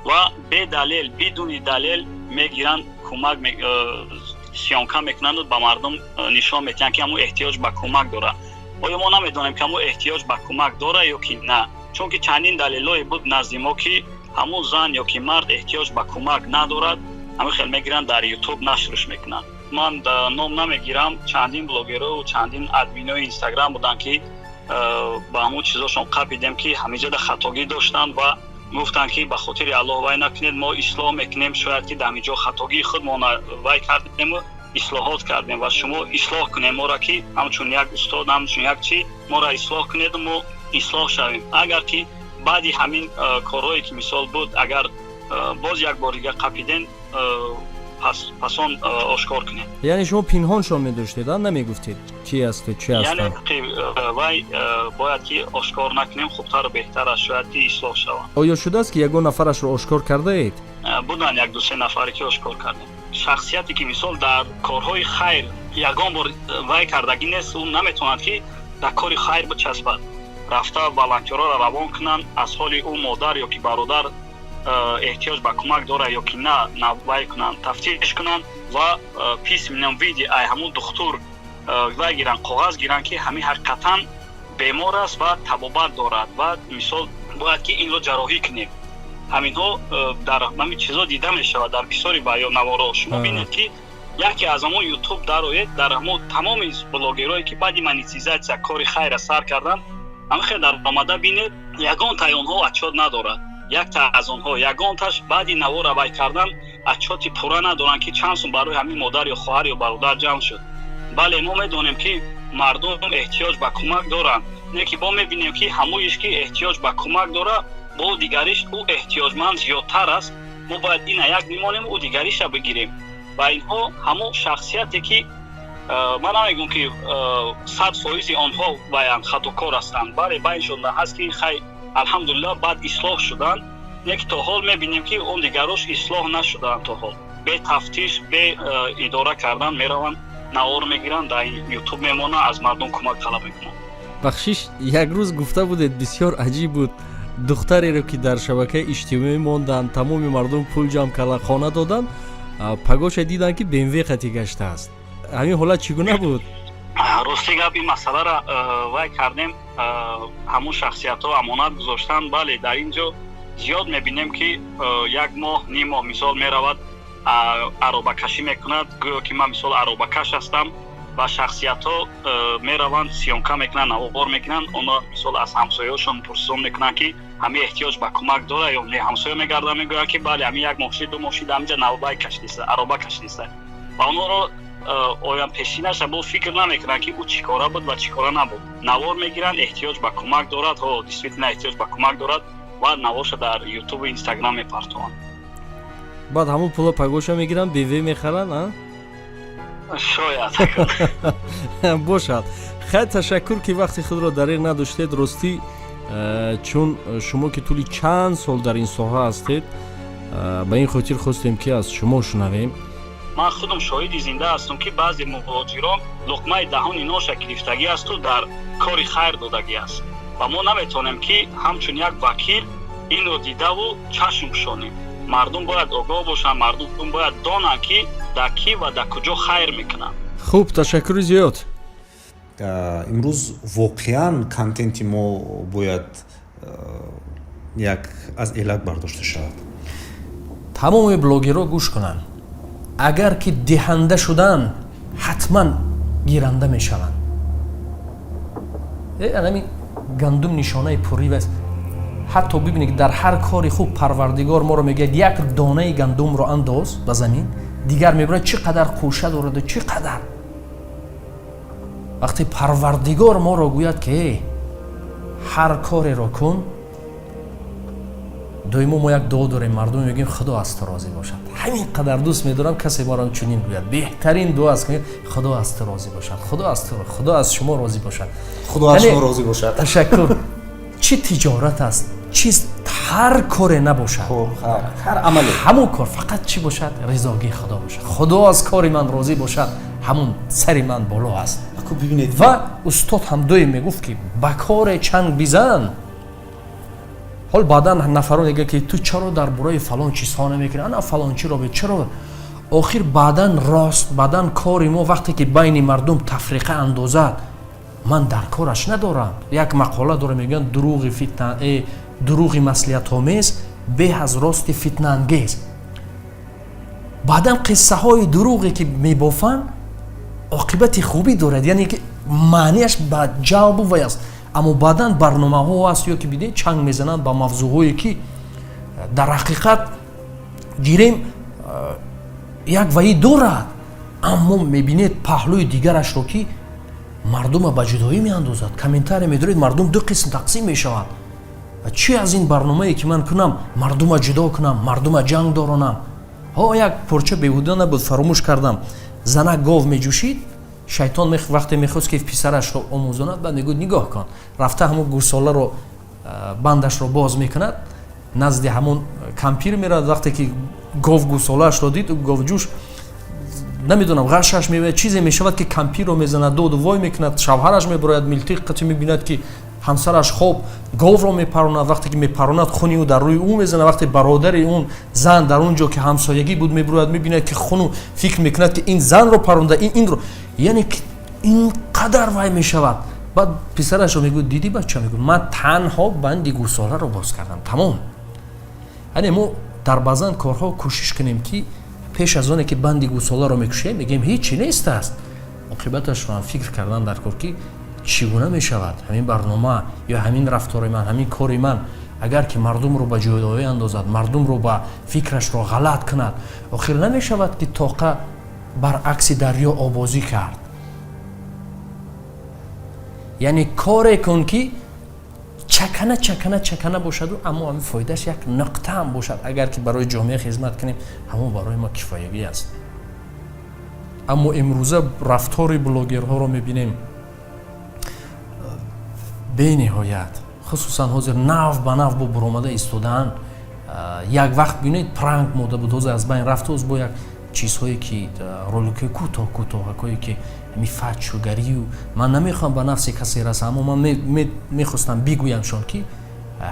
ва бедалел, бидуни далел мегиранд, кӯмак съёмка мекунанду ба мардум нишон медиҳанд, ки ҳамун эҳтиёҷ ба кӯмак дорад? Оё мо намедонем, ки ҳамун эҳтиёҷ ба кӯмак дорад ё ки на? Чунки чандин далелҳое буд назди мо, ки ҳамун зан ё ки мард эҳтиёҷ ба кӯмак надорад, ҳамин хел мегиранд, дар Ютуб нашрш мекунанд. Ман ном намегирам, чандин блогеру чандин админои Инстаграм буданд, ки ба ҳамун чизошон қапидем, ки ҳамиҷода хатогӣ доштанд ва гуфтанд, ки ба хотири Аллоҳ вай накунед, мо ислоҳ мекунем, шояд ки дар ҳамин ҷо хатогии худмон вай кардему ислоҳот кардем ва шумо ислоҳ кунед моро, ки ҳамчун як устод, ҳамчун як чӣ моро ислоҳ кунеду мо ислоҳ шавем. Агар ки баъди ҳамин корҳое, ки мисол буд, агар боз як бор дига қапиден, пасон ошкор кунед. Яъне шумо пинҳоншон медоштед, а намегуфтед, чи асту чи ҳастанд? Вай бояд ки ошкор накунем, хубтару беҳтар аст, шояд ки ислоҳ шаванд. Оё шудааст, ки ягон нафарашро ошкор кардаед? Буданд як ду се нафаре, ки ошкор кардем. Шахсияте, ки мисол дар корҳои хайр ягон бор вай кардагӣ нест, ӯ наметавонад, ки дар кори хайр бичаспад. Рафта волонтёрҳоро равон кунанд, аз ҳоли ӯ модар ё ки бародар эҳтиёҷ ба кӯмак дорад ё ки на, вай кунанд, тафтиш кунанд ва письменном виде ай ҳамун духтур вай гиранд, коғаз гиранд, ки ҳамин ҳақиқатан бемор аст ва табобат дорад ва мисол бояд ки инро ҷарроҳӣ кунем. Ҳаминҳо дар ҳамин чизо дида мешавад. Дар бисёри ё наворо шумо бинед, ки яке аз ҳамон Ютуб дароед, дар ҳамон тамоми блогерое, ки баъди монетизатсия кори хайра сар карданд, ҳамин хел дар омада бинед, ягон таи онҳо отчёт надорад. Якта аз онҳо, ягонташ баъди навора вай кардан отчёти пурра надоранд, ки чанд сум барои ҳамин модар ё хоҳар ё бародар ҷамъ шуд. Бале, мо медонем, ки мардум эҳтиёҷ ба кӯмак доранд, не ки бо мебинем, ки ҳамоиш, ки эҳтиёҷ ба кӯмак дорад, бо дигариш ӯ эҳтиёҷманд зиёдтар аст. Мо бояд ина як бимонем, ӯ дигариша бигирем. Ва инҳо ҳамон шахсияте, ки ман намегӯм, ки 100 фоизи онҳо ваян хатокор ҳастанд. Бале, байншон ҳаст, ки хай, алҳамдулиллаҳ, баъд ислоҳ шуданд, не ки то ҳол мебинем, ки он дигарош ислоҳ нашудаанд. То ҳол бе тафтиш, бе идора кардан мераванд, навор мегиранд, дар Ютуб мемонанд, аз мардум кӯмак талаб мекунанд. Бахшиш, як рӯз гуфта будед, бисёр аҷиб буд, духтареро, ки дар шабакаи иҷтимоӣ монданд, тамоми мардум пул ҷамъ кардан, хона доданд, пагоша диданд, ки БМВ қати гаштааст. Ҳамин ҳолат чӣ гуна буд? Рости гап, ин масъаларо вай кардем, ҳамун шахсиятҳо амонат гузоштанд. Бале, дар ин ҷо зиёд мебинем, ки як моҳ, ним моҳ мисол меравад, аробакашӣ мекунад, гӯё ки ман мисол аробакаш ҳастам, ва шахсиятҳо мераванд, съёмка мекунанд, навор мекунанд. Онҳо мисол аз ҳамсояҳошон пурсон мекунанд, ки ҳамин эҳтиёҷ ба кӯмак дорад ё не. Ҳамсоя мегарданд, мегӯянд, ки бале, ҳамин як моҳ шид, 2 моҳ шид, ҳаминҷа навбай кашидиста, ароба кашидиста. Ва онҳоро оям пешинаша бо фикр намекунанд, ки ӯ чӣ кора буд ва чӣ кора набуд. Навор мегиранд, эҳтиёҷ ба кӯмак дорад, ҳо, действительно эҳтиёҷ ба кӯмак дорад, ва наворша дар Ютубу Инстаграм мепартованд. Баъд ҳамон пула пагоша мегиранд, БМВ мехаранд, а? Шояд. Бошад, хайр, ташаккур, ки вақти худро дареғ надоштед. Ростӣ, чун шумо ки тӯли чанд сол дар ин соҳа ҳастед, ба ин хотир хостем, ки аз шумо шунавем. Ман худам шоҳиди зинда ҳастам, ки баъзе муҳоҷирон луқмаи даҳони ноша гирифтагӣ асту дар кори хайр додагӣ аст ва мо наметавонем, ки ҳамчун як вакил инро дидаву чашм пӯшонем. Мардум бояд огоҳ бошанд, мардум бояд донанд, ки дар кӣ ва дар куҷо хайр мекунанд. Хуб, ташаккури зиёд. Имрӯз воқеан контенти мо бояд як аз элак бардошта шавад. Тамоми блогерҳо гӯш кунанд: агар ки диҳанда шудан, ҳатман гиранда мешаванд. Анами гандум нишонаи пуррив аст. Ҳатто бибинед, ки дар ҳар кори хуб Парвардигор моро мегӯяд: як донаи гандумро андоз ба замин, дигар мебинад, чӣ қадар қӯша дораду чӣ қадар. Вақте Парвардигор моро гӯяд, ки ҳар кореро кун, доимо мо як дуо дорем, мардум мегӯем: «Худо аз ту розӣ бошад». Ҳамин қадар дӯст медорам, касе маро чунин гӯяд. Беҳтарин дуо аст: «Худо аз ту розӣ бошад». Худо аз ту, Худо аз шумо розӣ бошад. Худо аз шумо розӣ бошад. Ташаккур. Чӣ тиҷорат аст, чиз, ҳар коре набошад, ҳар амале, ҳамон кор фақат чӣ бошад? Ризогии Худо бошад. Худо аз кори ман розӣ бошад, ҳамун сари ман боло аст. Ва устод ҳам доим мегуфт, ки ба коре чанг бизан. Ҳол баъдан нафарон мегӯяд, ки ту чаро дар бораи фалон чизҳо намекунӣ, ана фалончиро чаро? Охир баъдан рост, баъдан кори мо вақте ки байни мардум тафриқа андозад, ман дар кораш надорам. Як мақола дорам, мегӯянд: дурӯғи фитна, дурӯғи маслиҳатомез беҳ аз рости фитнаангез. Баъдан қиссаҳои дурӯғе ки мебофанд, оқибати хубӣ дорад, яъне ки маънияш ба ҷалбу вай аст. Аммо баъдан барномаҳо аст ё ки бидед, чанг мезананд ба мавзӯъҳое, ки дар ҳақиқат гирем як ваӣ дорад, аммо мебинед паҳлӯи дигарашро, ки мардума ба ҷудоӣ меандозад. Комментария медоред, мардум ду қисм тақсим мешавад. Чӣ аз ин барномае ки ман кунам, мардума ҷудо кунам, мардума ҷанг доронам? Ҳо, як порча беҳуда набуд, фаромӯш кардам. Занак гов меҷӯшид, шайтон вақте мехост, ки писарашро омӯзонад, баъд мегӯяд: «Нигоҳ кун». Рафта ҳамон гӯсоларо бандашро боз мекунад, назди ҳамон кампир меравад. Вақте ки гов гӯсолаашро дид, говҷӯш, намедонам, ғашаш меояд, чизе мешавад, ки кампирро мезанад, доду вой мекунад. Шавҳараш мебарояд, милтиқ қати мебинад, ки ҳамсараш хоб, говро мепаронад. Вақте ки мепаронад, хуни ӯ дар рӯи ӯ мезанад. Вақте бародари он зан дар он ҷо, ки ҳамсоягӣ буд, мебирояд, мебинад, ки хуну, фикр мекунад, ки ин занро паронда, ин инро, яъне ин қадар вай мешавад. Баъд писарашро мегӯяд: «Дидӣ, бача?» Мегӯяд: «Ман танҳо банди гӯсоларо боз кардам, тамом». Яъне мо дар баъзан корҳо кӯшиш кунем, ки пеш аз оне ки банди гӯсоларо мекушем, мегӯем: «Ҳечи нест аст», оқибаташро ҳам фикр кардан дар кор, ки чӣ гуна мешавад ҳамин барнома ё ҳамин рафтори ман, ҳамин кори ман, агар ки мардумро ба ҷудоӣ андозад, мардумро ба фикрашро ғалат кунад. Охир намешавад, ки тоқа баръакси дарё обозӣ кард. Яъне коре кун, ки чакана, чакана, чакана бошаду, аммо ҳамин фоидааш як нуқта ҳам бошад, агар ки барои ҷомеа хизмат кунем, ҳамон барои мо кифоягӣ аст. Аммо имрӯза рафтори блогерҳоро мебинем, бениҳоят, хусусан ҳозир нав ба нав бо буромада истодаанд. Як вақт бинед, пранк мода буд, ҳозир аз байн рафта. Бо як чизҳое ки роликҳои кӯтоҳ, кӯтоҳакое ки ҳами фаҷшугарию, ман намехоҳам ба нафси касе расам, аммо ман мехостам бигӯямшон, ки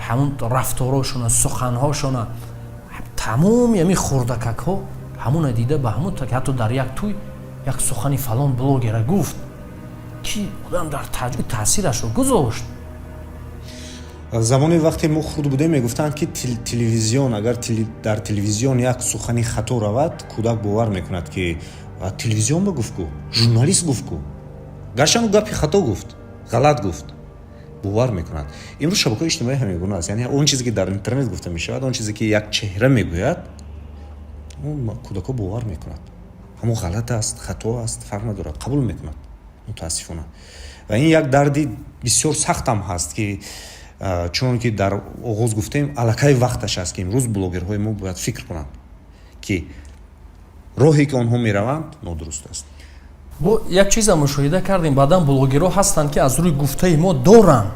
ҳамон рафторошона, суханҳошона, тамоми ҳамин хурдакакҳо ҳамона дида, ба ҳамон, ҳатто дар як тӯй як сухани фалон блогера гуфт, ки одам дар таъсирашро гузошт. Замоне, вақте мо хурд будем, мегуфтанд, ки телевизион, агар дар телевизион як сухани хато равад, кӯдак бовар мекунад, ки телевизион ба гуфт ку, журналист гуфт ку, гарчанд гапи хато гуфт, ғалат гуфт, бовар мекунад. Имрӯз шабакаҳои иҷтимоӣ ҳамин гуна аст, яъне он чизе ки дар интернет гуфта мешавад, он чизе ки як чеҳра мегӯяд, кӯдакҳо бовар мекунад. Ҳамон ғалат аст, хато аст, фарқ надорад, қабул мекунад, мутаассифона. Ва ин як дарди бисёр сахтам ҳаст, ки чунон ки дар оғоз гуфтем, аллакай вақташ аст, ки имрӯз блогерҳои мо бояд фикр кунанд, ки роҳе ки онҳо мераванд, нодуруст аст. Бо як чиза мушоҳида кардем: баъдан блогерҳо ҳастанд, ки аз рӯи гуфтаи мо доранд,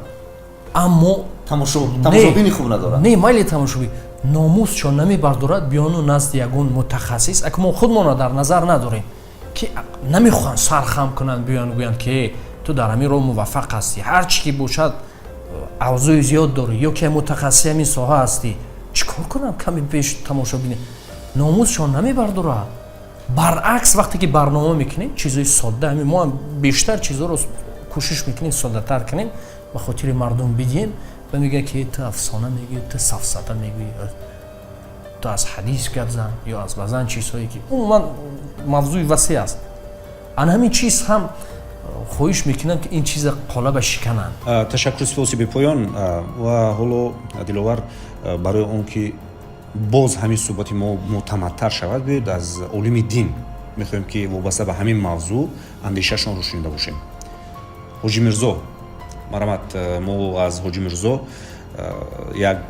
аммо Тамошобини хуб надоранд. Не, майли тамошобин, номусшон намебардорад биёну назди ягон мутахассис. Ака, мо худмонро дар назар надорем, ки намехоҳанд сархам кунанд, биёянд, гӯянд, ки ту дар ҳамин роҳ муваффақ ҳастӣ, ҳар чӣ ки бошад, авзои зиёд дорӣ, ё ки мутахассиси ҳамин соҳа ҳастӣ. Чӣ кор кунам? Каме пеш тамошобини номусшон намебардорад. Баръакс, вақте ки барнома мекунем, чизои содда, ҳамин мо ҳам бештар чизоро кӯшиш мекунем соддатар кунем, ба хотири мардум бидиҳем, ва мегӯяд, ки ту афсона мегӯӣ, ту сафсата мегӯӣ, ту аз ҳадис гап зан ё аз баъзан чизҳое, ки умуман мавзӯи васеъ аст. Ана ҳамин чиз ҳам хоҳиш мекунам, ки ин чиза қолаба шикананд. Ташаккур, сипоси бепоён. Ва ҳоло, Диловар, барои он ки боз ҳамин суҳбати мо мӯътамадтар шавад, биёед, аз олими дин мехоҳем, ки вобаста ба ҳамин мавзӯъ андешаашонро шунида бошем. Ҳоҷи Мирзо, марҳамат, мо аз Ҳоҷи Мирзо як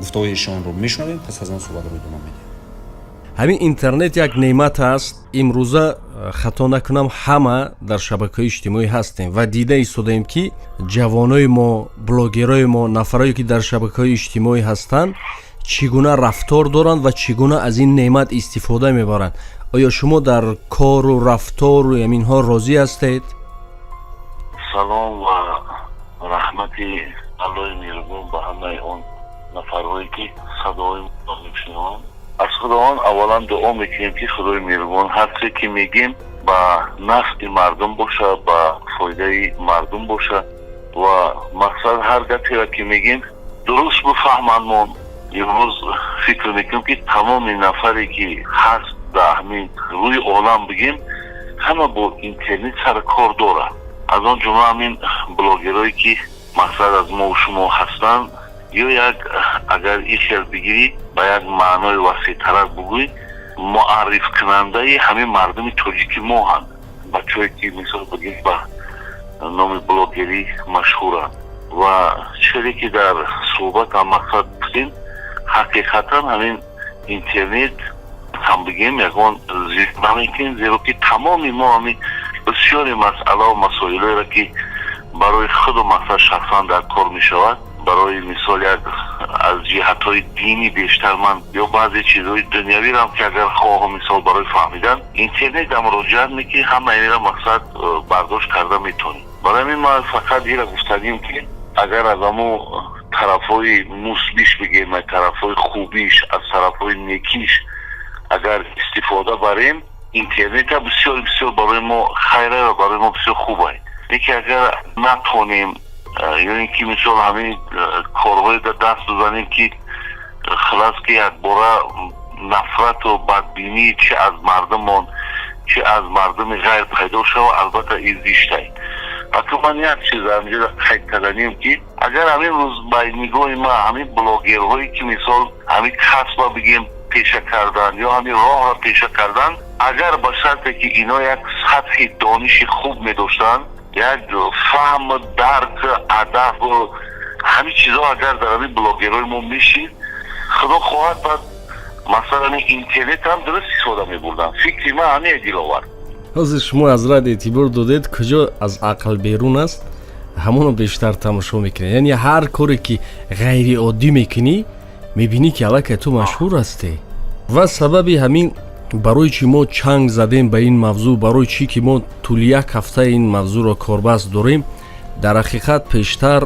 гуфтаҳои эшонро мешунавем, пас аз он суҳбатро идома медиҳем. Ҳамин интернет як неъмат аст. Имрӯза, хато накунам, ҳама дар шабакаҳои иҷтимоӣ ҳастем ва дида истодаем, ки ҷавонои мо, блогерои мо, нафарое ки дар шабакаҳои иҷтимоӣ ҳастанд, чӣ гуна рафтор доранд ва чӣ гуна аз ин неъмат истифода мебаранд. Оё шумо дар кору рафтору ҳаминҳо розӣ ҳастед? Салом ва раҳмати Аллоҳи меҳрубон ба ҳамаи он нафарҳое, ки садои мешунаванд. Аз Худованд аввалан дуо мекунем, ки Худои меҳрубон ҳар чизе ки мегем, ба нафъи мардум боша, ба фоидаи мардум боша ва мақсад ҳар гаперо ки мегем, дуруст бифаҳманд. Имрӯз фикр мекунем, ки тамоми нафаре ки ҳаст дар ҳамин рӯи олам, бигем, ҳама бо интернет сар кор дорад. Аз он ҷумла ҳамин блогерое ки мақсад аз мо шумо ҳастанд, ё як агар ин хел бигирӣ, ба як маънои васеътарак бугӯй, муаррифкунандаи ҳамин мардуми тоҷики мо ҳанд. Бачаҳое ки, мисол бигирӣ, ба номи блогерӣ машҳуранд ва чизе ки дар суҳбатам мақсад гуфтем, ҳақиқатан ҳамин интернет ҳам, бигем, ягон зиён намекунем, зеро ки тамоми мо ҳамин бисёри масъалаву масоилоеро ки барои худу мақсад шахсан дар кор мешавад, барои мисол, як аз ҷиҳатҳои динӣ бештар ман ё баъзе чизҳои дунявиам ки агар хоҳу, мисол, барои фаҳмидан интернет муроҷиат мекунӣ, ҳама инро мақсад бардошт карда метавонӣ. Барои ҳамин ман фақат ира гуфтагим, ки агар аз ҳамо тарафҳои мусбиш бигем, аз тарафҳои хубиш, аз тарафҳои некиш агар истифода барем, интернета бисёр бисёр барои мо хайра ва барои мо бисёр хуб ай. Лекин агар натонем ё ин ки, мисол, ҳамин корҳое даст бизанем, ки хулас, ки якбора нафрату бадбинӣ чи аз мардумон, чи аз мардуми ғайр пайдо шава, албатта, ин зиштай. Акн ман як чиз ҳаминҷода қайд карданем, ки агар ҳамин рӯз ба нигоҳи ман ҳамин блогерҳое ки, мисол, ҳамин касба, бигем, пеша кардан ё ҳамин роҳро пеша кардан, агар ба шарте ки ино як сатҳи дониши хуб медоштанд, як фаҳм, дарк, адаб, ҳамин чизҳо агар дар ҳамин блогерҳои мо мешид, Худо хоҳад, баъд масалан интернет ҳам дуруст истифода мебурданд. Фикри ман ҳамин, Диловар. Ҳозир шумо аз рад эътибор додед, куҷо аз ақл берун аст, ҳамоно бештар тамошо мекунед. Яъне ҳар коре ки ғайриоддӣ мекунӣ, мебинӣ, ки аллакай ту машҳур ҳастӣ. Ва сабаби ҳамин барои чӣ мо чанг задем ба ин мавзӯъ, барои чӣ ки мо тӯли як ҳафта ин мавзӯъро корбаст дорем? Дар ҳақиқат, пештар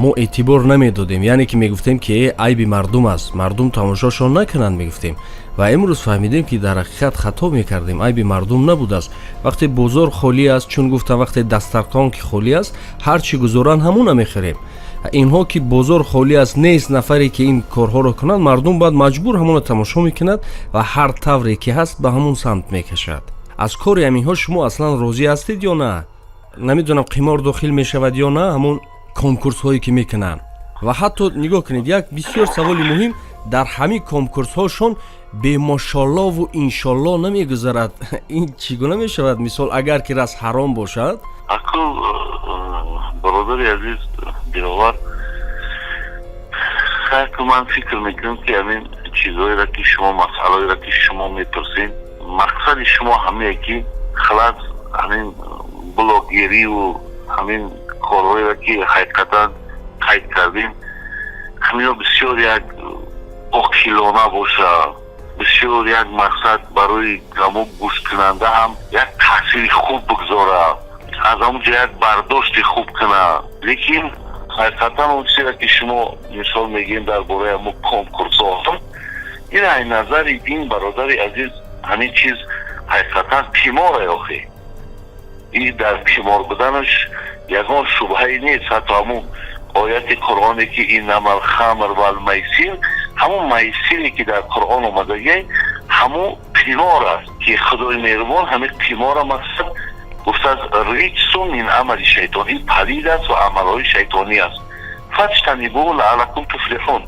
мо эътибор намедодем, яъне ки мегуфтем, ки айби мардум аст, мардум тамошошон накунанд, мегуфтем. Ва имрӯз фаҳмидем, ки дар ҳақиқат хато мекардем, айби мардум набудааст. Вақте бозор холӣ аст, чун гуфтам, вақте дастархон ки холӣ аст, ҳар чӣ гузоранд, ҳамона мехӯрем. Инҳо ки бозор холӣ аст, нест нафаре ки ин корҳоро кунад, мардум баъд маҷбур ҳамона тамошо мекунад ва ҳар тавре ки ҳаст, ба ҳамон самт мекашад. Аз кори ҳаминҳо шумо аслан розӣ ҳастед ё на? Намедонам, қимор дохил мешавад ё на, ҳамон конкурсҳое ки мекунанд. Ва ҳатто нигоҳ кунед, як бисёр саволи муҳим: дар ҳамин конкурсҳошон бемошоллову иншолло намегузарад. Ин чӣ гуна мешавад, мисол, агар ки рас ҳаром бошад? Акл, бародари азиз Диловар, хайр, ман фикр мекунам, ки ҳамин чизҳоеро ки шумо, масъалаҳоеро ки шумо мепурсед, мақсади шумо ҳамее ки халас ҳамин блогериву ҳамин корҳоеро ки ҳақиқатан қайд кардем, ҳамино бисёр як оқилона боша, бисёр як мақсад барои ҳамон гӯшкунанда ҳам як таъсири хуб бигзора, аз ҳамон ҷо як бардошти хуб кунад. Лекин Ҳақиқатан, он чизеро, ки шумо мисол мегӯем дар бораи ҳамун конкурсҳо, ин ай назари ин бародари азиз, ҳамин чиз ҳақиқатан қиморе. Охи, ин дар қимор буданаш ягон шубҳае нест. Ҳатто ҳамун ояти Қуръоне, ки إنما الخمر والميسر, ҳамун майсире, ки дар Қуръон омадагӣ, ҳамун қимор аст, ки Худои меҳрубон ҳамин қимора мақсад гуфтааст: رجس من عمل الشيطان, ин палид аст ва амалҳои шайтонӣ аст. فاجتنبوه لعلكم تفلحون.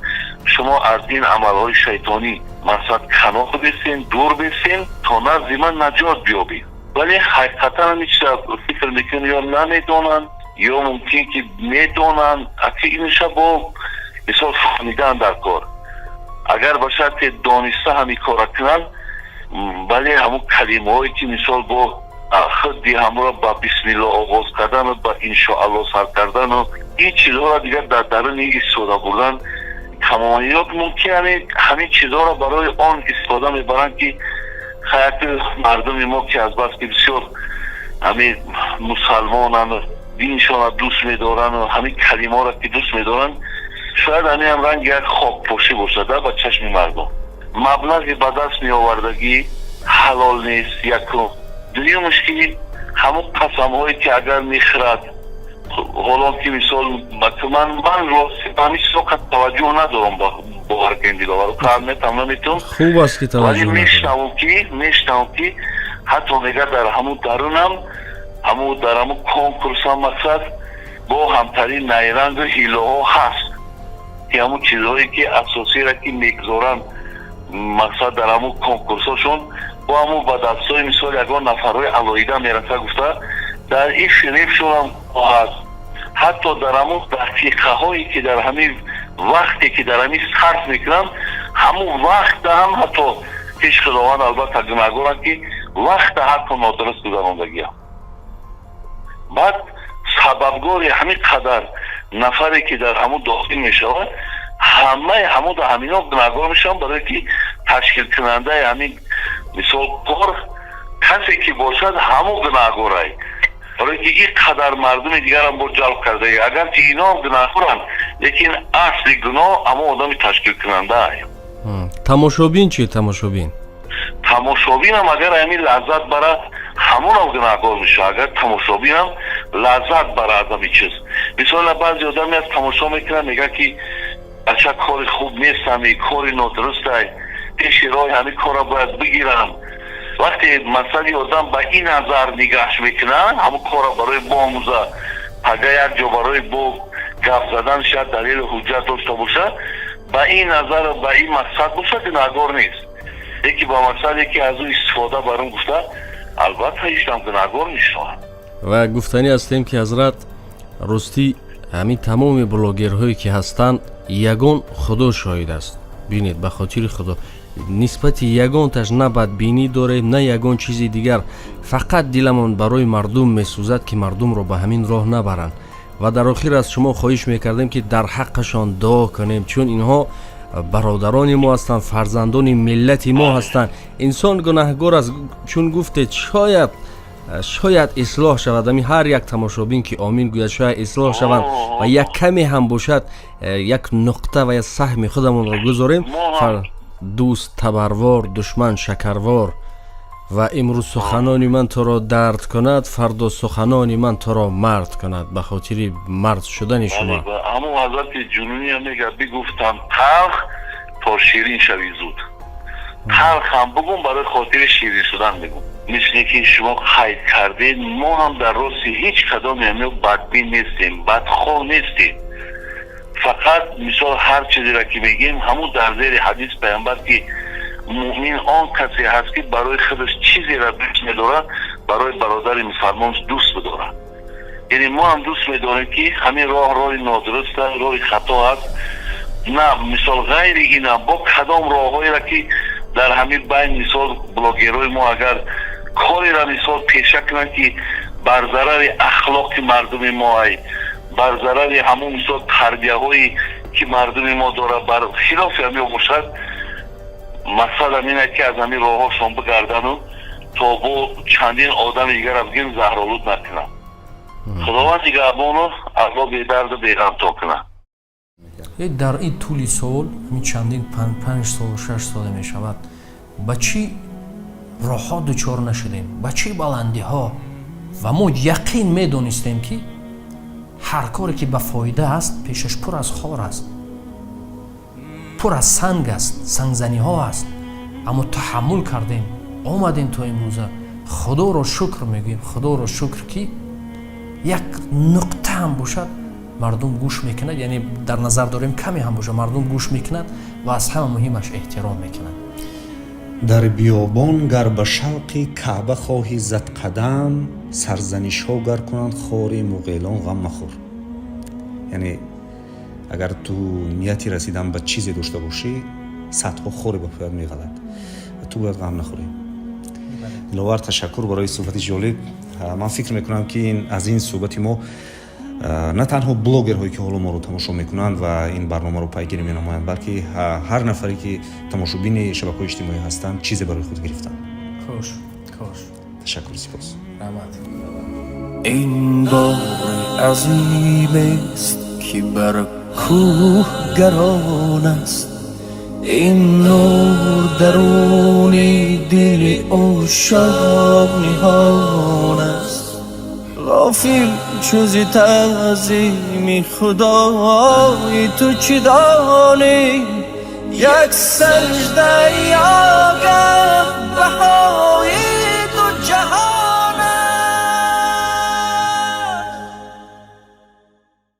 Шумо аз ин амалҳои шайтонӣ мақсад канор бесен, дур бесен, то назди ман наҷот биёбед. Вале ҳақиқатан ҳамин чиза фикр мекунем, ё намедонанд, ё мумкин ки медонанд. Аки иниша бо мисол фаҳмидан дар кор, агар ба шарте дониста ҳамин кора кунанд, вале ҳамун калимаҳое, ки мисол бо худи ҳамро ба бисмилло оғоз кардану ба иншоалло сар кардану ин чизҳоро дигар дар даруни истифода бурдан тамоман, ё мумкин ҳамин чизҳоро барои он истифода мебаранд, ки хаяти мардуми мо, ки азбаски бисёр ҳамин мусалмонанд, диншонро дӯст медорану ҳамин калимаҳоро ки дӯст медоранд, шояд ҳамин ҳам ранги як хокпошӣ бошад ба чашми мардум. Маблағи ба даст меовардагӣ ҳалол нест, якум. Дуюмаш, ки ҳамун қасамҳое, ки агар мехӯрад, ҳолон ки мисол ман рости ба ҳамин чизо қад таваҷҷӯҳ надорам, бовар кунед, Диловар, метам наметун. Хуб аст, ки вале мешунавам, ки ҳатто мега дар ҳамун дарунам, ҳамун дар ҳамун конкурсам мақсад бо ҳамтари найрангу ҳилоҳо ҳаст, ки ҳамун чизҳое, ки асосиро ки мегузоранд, мақсад дар ҳамун конкурсҳошон бо ҳамун ба дастҳои мисол ягон нафарҳои алоҳида мераса гуфта, дар ин фиребшонам ҳаст. Ҳатто дар ҳамун дақиқаҳое, ки дар ҳамин вақте, ки дар ҳамин сарф мекунам, ҳамун вақта ҳам ҳатто пеш Худованд албатта гунаҳгорам, ки вақта ҳатто нодуруст гузарондагиам. Баъд сабабгори ҳамин қадар нафаре, ки дар ҳамун дохил мешавад, ҳамаи ҳамун ҳамино гунаҳгор мешаванд, барое ки ташкилкунандаи ҳамин мисол кор касе ки бошад, ҳамун гунаҳгорай, барое ки ин қадар мардуми дигарам бо ҷалб карда. Агарчи иноам гунаҳгоранд, лекин асли гуноҳ ҳамон одами ташкилкунандаа. Тамошобин чи, тамошобин? Тамошобинам агар ҳамин лаззат барад, ҳамонам гунаҳгор мешавад. Агар тамошобинам лаззат бара аз ҳамин чиз, мисол баъзе одаме аз тамошо мекунад, мегӯяд, ки ача, кори хуб нест, ҳами кори нодурустай, пеши роҳи ҳамин корро бояд бигирам. Вақте масъали одам ба ин назар нигаҳш мекунад, ҳамон корро барои боомӯза, пага як ҷо барои бо гап задан шояд далелу ҳуҷҷат дошта бошад, ба ин назар, ба ин мақсад бошад, гунаҳгор нест. Лекин ба мақсаде, ки аз ӯ истифода барум гуфта, албатта ҳечам гунаҳгор мешавад. Ва гуфтанӣ ҳастем, ки ҳазрат, ростӣ ҳамин тамоми блогерҳое, ки ҳастанд, ягон, Худо шоҳид аст, бинед, ба хотири Худо, нисбати ягонташ на бадбинӣ дорем, на ягон чизи дигар. Фақат диламон барои мардум месӯзад, ки мардумро ба ҳамин роҳ набаранд. Ва дар охир аз шумо хоҳиш мекардем, ки дар ҳаққашон дуо кунем, чун инҳо бародарони мо ҳастанд, фарзандони миллати мо ҳастанд. Инсон гунаҳгор аст, чун гуфтед, шояд ислоҳ шавад. Ами ҳар як тамошобин, ки омин гӯяд, шояд ислоҳ шаванд ва як каме ҳам бошад, як нуқта ва як саҳми худамонро гузорем. Дӯст табарвор, душман шакарвор. Ва имрӯз суханони ман туро дард кунад, фардо суханони ман туро мард кунад, ба хотири мард шудани шумо. Ҳамон ҳазрати Ҷунуния мегӯяд: «Бигуфтам талх, то ширин шавӣ зуд». Талхам бугум, барои хотири ширин шудан мегум. Мисле ки шумо қайд кардед, мо ҳам дар рости ҳеҷ кадоме ҳамё бадбин нестем, бадхоҳ нестем. Фақат мисол ҳар чизеро, ки мегӯем, ҳамун дар зери ҳадис Паямбар, ки муъмин он касе ҳаст, ки барои худаш чизеро дӯст медорад, барои бародари мусалмон дӯст бидорад. Яъне мо ҳам дӯст медорем, ки ҳамин роҳ роҳи нодуруст аст, роҳи хато аст. На мисол ғайри инам бо кадом роҳҳоеро, ки дар ҳамин байн мисол блогерҳои мо агар кореро мисол пеша кунанд, ки бар зарари ахлоқи мардуми мо ай, бар зарари ҳамун мисол тарбияҳое, ки мардуми мо дорад, бар хилофи ҳамин бошад, мақсадам ин аст, ки аз ҳамин роҳҳошон бигардану то бо чандин одами дигарро бигем заҳролуд накунанд. Худованд нигаҳбону Алло бедарду беғамтон кунад. Дар ин тӯли сол, ҳамин чандин 5 солу 6 сола мешавад, ба чӣ роҳҳо дучор нашудем, ба чӣ баландиҳо, ва мо яқин медонистем, ки ҳар коре ки ба фоида аст, пешаш пур аз хор аст, пур аз санг аст, сангзаниҳо аст, аммо таҳаммул кардем, омадем то имрӯза. Худоро шукр мегӯем, Худоро шукр, ки як нуқта ҳам бошад, мардум гӯш мекунад, яъне дар назар дорем, каме ҳам бошад, мардум гӯш мекунад ва аз ҳама муҳимаш эҳтиром мекунад. Дар биёбон гар ба шавқи Каъба хоҳӣ зад қадам, сарзанишҳо гар кунанд хори муғелон, ғам махӯр. Яъне агар ту нияти расидан ба чизе дошта бошӣ, садҳо хоре ба поят меғалад ва ту бояд ғам нахӯрӣ. Диловар, ташаккур барои суҳбати ҷолиб. Ман фикр мекунам, ки аз ин суҳбати мо на танҳо блогерҳое, ки ҳоло моро тамошо мекунанд ва ин барномаро пайгирӣ менамоянд, балки ҳар нафаре, ки тамошобини шабакаҳои иҷтимоӣ ҳастанд, чизе барои худ гирифтанд. Кош, кош. Ташаккур, сипос. Раҳмат. Ин бори азимест, ки бар кӯҳ гарон аст, ин нур даруни дили ушшоқ ниҳон аст. Ғофил чу зи таъзими Худои ту чӣ донӣ, як сар.